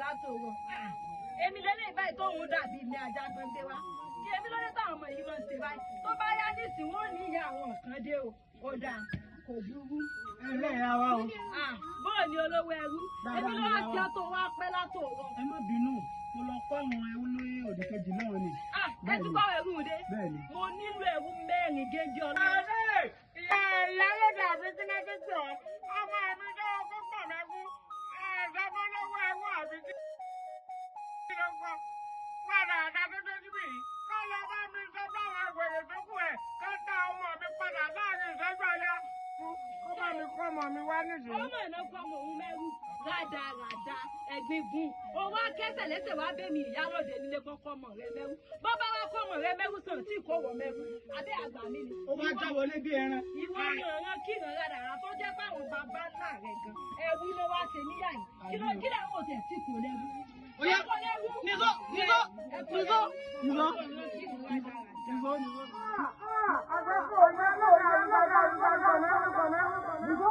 Látòrọ èmi lélẹ́yìn báyìí tóun dàbí ilé ajá gbọ́ndé wa kí èmi lóde táwọn ọmọ yìí máa ń ṣe báyìí tó bá yá nísìnyí wọn ò ní ìyá àwọn kan dé o. Ó dáa, kò burú. Ẹ lẹ́yìn àwa o. Bóò ni olówó ẹrú? Dáadáa èmi ló ni wá àwa. sí ọ tó wá pẹ́ látòrọ. Ẹ má bínú, mo lọ kọ́ àwọn ẹrú ní òdì kejì náà ni. Ẹ ti kọ́ ẹrú dé? Bẹ́ẹ̀ni. Mo nílò ẹrú 4 géńdé ọlọ́run. Àdé ìyálóde àbí kí náà ti pè ọ́? Ọmọ mi tó kó pọ̀ mẹ́kú. Ẹ̀ẹ́dẹ́gbọ́n ẹ̀wọ́ àbí kí ló gbọ́? Padà àdá tó dé síbí yìí. Ká lọ bá mi sọ fáwọn àgbèrè tó kù ẹ̀ ká dá ọmọ mi padà láàrin ìṣẹ́jú àyà. Kó bá mi kọ́ ọmọ mi wá nísìnyí. Ọmọ ìná kọ́ ọmọ òun mẹ́rù rádaràda ẹ̀gbin gun òun akẹ́sẹ̀ lẹ́sẹ̀ wá bẹ́mi ìyálòde nílé kọ́kọ́ ọmọ rẹ mẹ́rù bọ́ bá wá kọ́ ọmọ rẹ mẹ́rù sàn tí kò wọ̀ mẹ́rù abẹ́ àgbà mi ni. Ó wá já wọlé bí ẹran. Ìwọ ọ̀ràn kíran rádaràda tó jẹ́ pé àwọn bàbá ńlá rẹ̀ gan ẹ̀rú ló wá ṣe níyà yìí kí ló kí làwọn òtẹ̀ tí kò lẹ́rú. Ó yá, Ẹ kò lẹ́rú. nìṣó, nìṣó, Ẹ kò nìṣó, lẹ́rú. nìṣó. Ọ̀ràn kíran rádaràda. Nìṣó, nìṣó.